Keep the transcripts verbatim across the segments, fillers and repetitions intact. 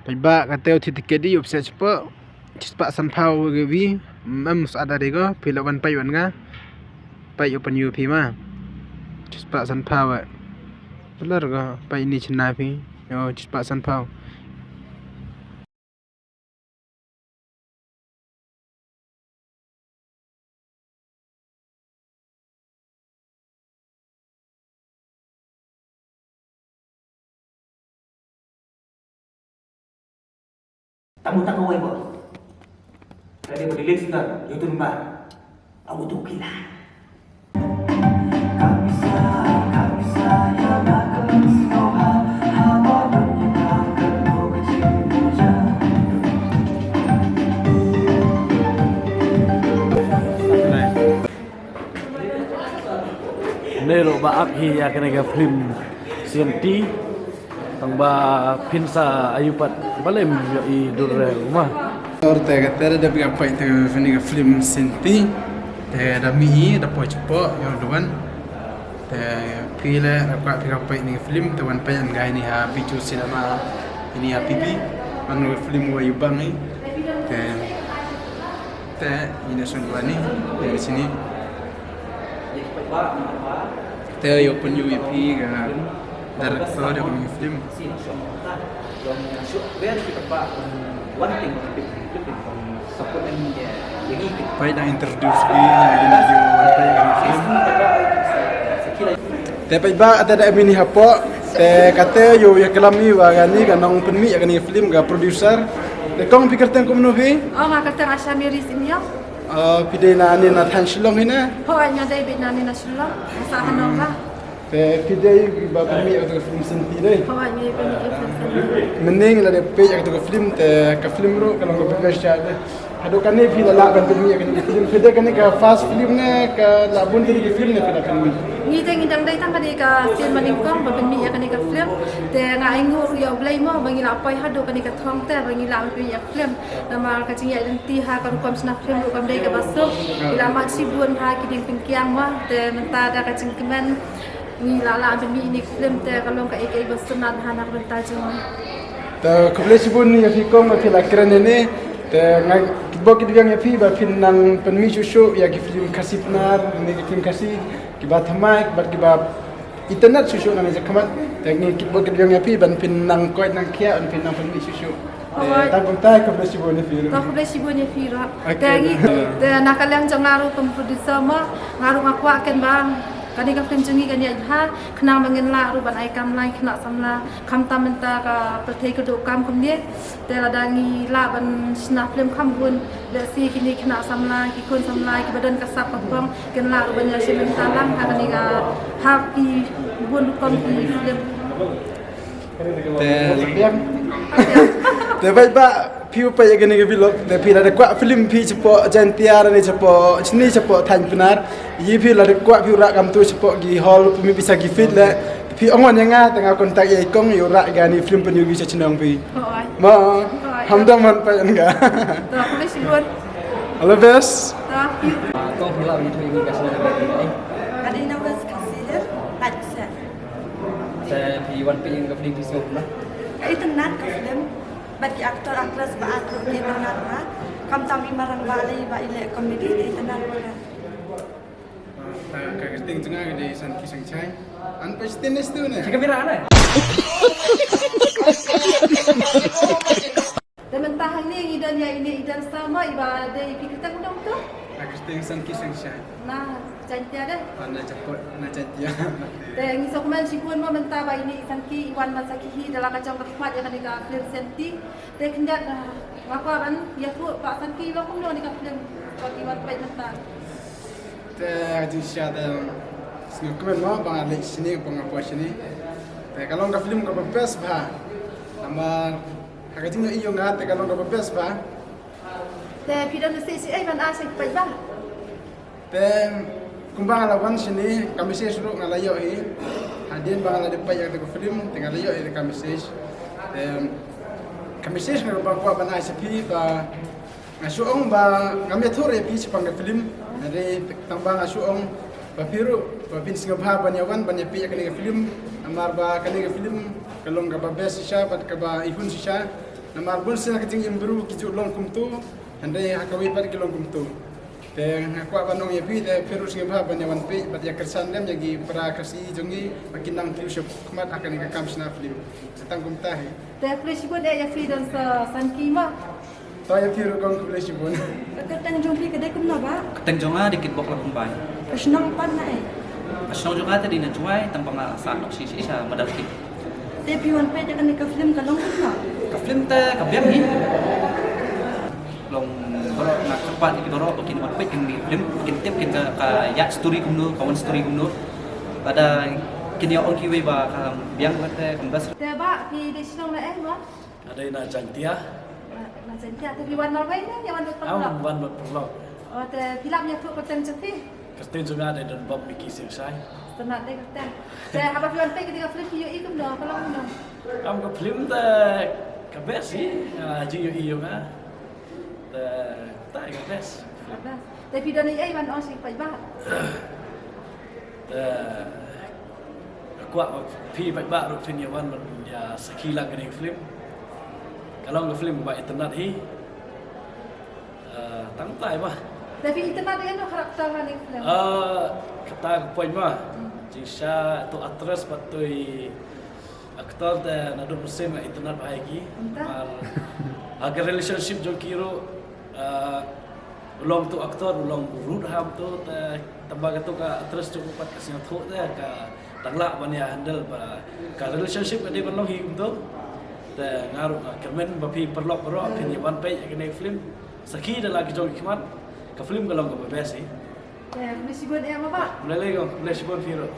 Paidbah, kata u thied tiket di, u psiah shapoh. Shispah sanphew ka wi, em, sa da ri ko, phi lah ban peit wan nga. Peit u pynïoh phi ma. Shispah sanphew wa. Pelar ko, peit ni chna phi. Yo, shispah sanphew. Tamu tak kawai bo. Tadi ko delete sendar, YouTube ba. Aku tu kilah. Ne ruh ba ap hi ïa kane ka film Sianti. Tang ba phin sa ayu pat balei ym ïoh i dur re uma. Or te ka te da phi ka peit te kane ka film Sianti. Te da mih i da poi shapoh ïa u duwan. Te phi le da kwah phi ka peit ni ka film te wan peit ngan ïa ni ha Bijou Cinema ini ha P B. Wan ka film wa yu bang i. Te te ini sun wa ni ini sini. Te ïa u pynïoh ïa phi ka director ïa kane ka film. Phi dang introduce phi ïa kine ki wan peit ïa kane ka film. Te paidbah, te da mih i hapoh. Te kata ïa u ïaklam i wa kane ka nongpynmih ïa kane ka film, ka producer. Te kong, phi kyrteng kumno phi? Oh, nga kyrteng Asha Mary Syiemlieh. Oh, phi dei na ne na thaiñ Shillong hi ne? Hooid, nga dei beit na ne na Shillong. Nga sah ha Nongbah. Te phi dei ba pynmih ïa ka film Sianti dei? Hooid, nga dei pynmih ïa film Sianti. Mynne ngi la dep peit ïa ka film, te ka film ruh ka long kaba best shai dei. Haduh kane phi la lah ban pynmih ïa kane ka film, phi dei kane ka first film ne ka la bun tylli ki film ne phi la pynmih? Ngi dei, ngi dang dei tang kane ka sien ba nyngkong ban pynmih ïa kane ka film. Te nga ainguh ruh ïa U Blei mo ba ngi la poi haduh kane ka thong te ba ngi lah ban pynmih ïa ka film. Namar ka jingïaid lynti ha ka rukom shna film ruh kam dei kaba suk. Ngi la mad shibun ha ki diengpyngkiang mo, te mynta da ka jingkmen ngi la lah ban pynmih ïa kane ka film, te ka long kaei kaei ba sngewtynnat ha na ka bynta jong ngi. Te khublei shibun ïa phi kong ba phi la kren ïa ne. Te nga kitbok kitbiang ïa phi ba phin nang pynmih shuh shuh ïa ki film Khasi Pnar ne ki film Khasi kiba thymmai bad kiba itynnat shuh shuh na ka jingkhmat. Te ngi kitbok kitbiang ïa phi ban phin nang koit nang khiah ban phin nang pynmih shuh shuh. Te tang kumta, khublei shibun ïa phi ruh. Khublei shibun ïa phi ruh. Te ngi, te na ka liang jong nga ruh kum producer mo, nga ruh nga kwah ken ba kane ka film jong ngi kan ïaid bha, khnang ba ngin lah ruh ban ai kam lai khynnah samla, khamtam mynta ka pyrthei ka duh kam kumne. Te lada ngi lah ban shna film kham bun, lehse kine khynnah samla, ki khun samla kiba don ka sap ka pong kin lah ruh ban ïashim bynta lang ha kane ka, ha ki bun rukom ki film. Te, te bad ba phi u peit ïa kane ka vlog, te phi lada kwah film phi shapoh Jaintia ne shapoh shini shapoh thaiñ Pnar, ïa phi lada kwah phi u rah kamtu shapoh ki hall phi mih pisa ki feet le, phi ong wan ïa nga te nga contact ïa i kong ïa u rah ïa kane film pynïoh sha chnong phi. Hooid. Ma, hooid, ham dang man peit ïa nga. To, khublei shibun. All the best. To, thank you. Ah, kong phi lah ban ïathuh ïa ngi ka shnong ka dei na West Khasi Hills, Laitpuseh. Te phi wan peit ïa ka film phi sngew kumno? Ka itynnat ka film. Bad ki actor actress ba ar ruh ki itynnat bha. Khamtam i Marang Bali ba i leh comedy, ka itynnat bha. Ka, ka kyrteng jong nga ka dei Sanki Sangshai. An peit stin ne stu ne? Ka kamera ne? Te mynta hangne ngi don ïa ine i dancer mo, iba dei, phi kyrteng kumno to? Ka kyrteng Sanki Sangshai. Na Jaintia de? Ah, na Jaintia, na Jaintia. Te ngi sngewkmen shibun mo mynta ba ine i Sanki i wan ban sakhi hi da la ka jong ka khmat ïa kane ka film Sianti. Te khyndiat, ah, nga kwah ban ïathuh, Bah Sanki, long kumno kane ka film ba ngi wan peit mynta? Te ka jingshisha te sngewkmen mo ba nga leit shane, ba nga poi shane. Te ka long ka film kaba best bha. Namar ha ka jingïohi jong nga te ka long kaba best bha. Te phi don lehse shaei ban ai sha ki paidbah? Te kumba nga la wan shane, ka message ruh nga la ïoh hi. Hadien ba nga la dep peit ïa kata ka film te nga la ïoh hi ka message. Te ka message nga ba kwah ban ai sha phi ba nga shu ong ba ngam ïathuh ïa phi shaphang ka film. Hynrei tang ba nga shu ong ba phi ruh ba phin sngewbha ban ïa wan ban ïa peit ïa kane ka film. Namar ba kane ka film ka long kaba best shisha bad kaba ihun shisha. Namar bun sien ha ka jingim bru ki ju long kumto, hynrei ha kawei pat ki long kumto. Te nga kwah ban ong ïa phi, te phi ruh sngewbha ban ïa wan peit bad ïa kyrshan lem ïa ki para Khasi jong ngi ba kin nang tip shakhmat ha kane ka kam shna film. Te tang kumta hi. Te khublei shibun eh ïa phi don sa san ki ma. To ïa phi ruh kong khublei shibun. Ka kyrteng jong phi ka dei kumno bah? Kyrteng jong nga dei Kitbok Lakhumbai. Ka shnong pat na ei? Ka shnong jong nga te dei na Jowai, tang ba nga sah noh shi shi sha Mothership. Te phi wan peit ïa kane ka film ka long kumno? Ka film te ka biang hi. Long baroh nga kyrpad ïa ki baroh ba kin wan peit kane ka film, kin tip kin ka, ka ïaid story kumno, ka wan story kumno. Lada kin ïa ong kiwei ba ka biang te kam best. Te bah phi dei shnong na ei mo? Nga dei na Jaiñtia. Na, na Jaiñtia. Te phi wan marwei ne ïa wan bad paralok? Am wan bad paralok. Oh, te phi lap ïathuh kyrteng jong phi? Kyrteng jong nga dei Donbok Mickey Singshai. Te na dei kyrteng. Te haba phi wan peit kane ka film phi ïohi kumno, ka long kumno? Am ka film te ka best hi, ah, jingïohi jong nga. Te, te ka best. Ka best. Te phi don ei ei ban ong sha ki paidbah? Te nga kwah ba phi paidbah ruh phin ïa wan ban ïa sakhi lang kane ka film. Ka long ka film kaba itynnad hi. Eh, tang tai bah. Te phi itynnad ïa no character ha kane ka film? Eh, kata ka point ma. Hmm. Jingshisha to actress bad to i actor te naduh mynsiem nga itynnad bha ïa ki. Mynta? Namar ha ka relationship jong ki ruh, eh, u long tu actor, u long u Ruth Ham tu, te tang ba katu ka actress jong u pat ka sngewthuh te ka dang lah ban ïa handle ba ka relationship ka dei ban long hi kumtu. Te nga ruh nga kyrmen ba phi paralok baroh phin ïa wan peit ïa kane ka film. Sakhi da la ki jong ki khmat, ka film ka long kaba best hi. Te khublei shibun eh ma bah. Khublei lei kong, khublei shibun phi ruh.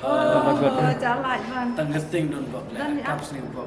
Oh, oh, oh, jalan man. Tang kyrteng Donbok leh. Don ni kap ah. Sniewbok.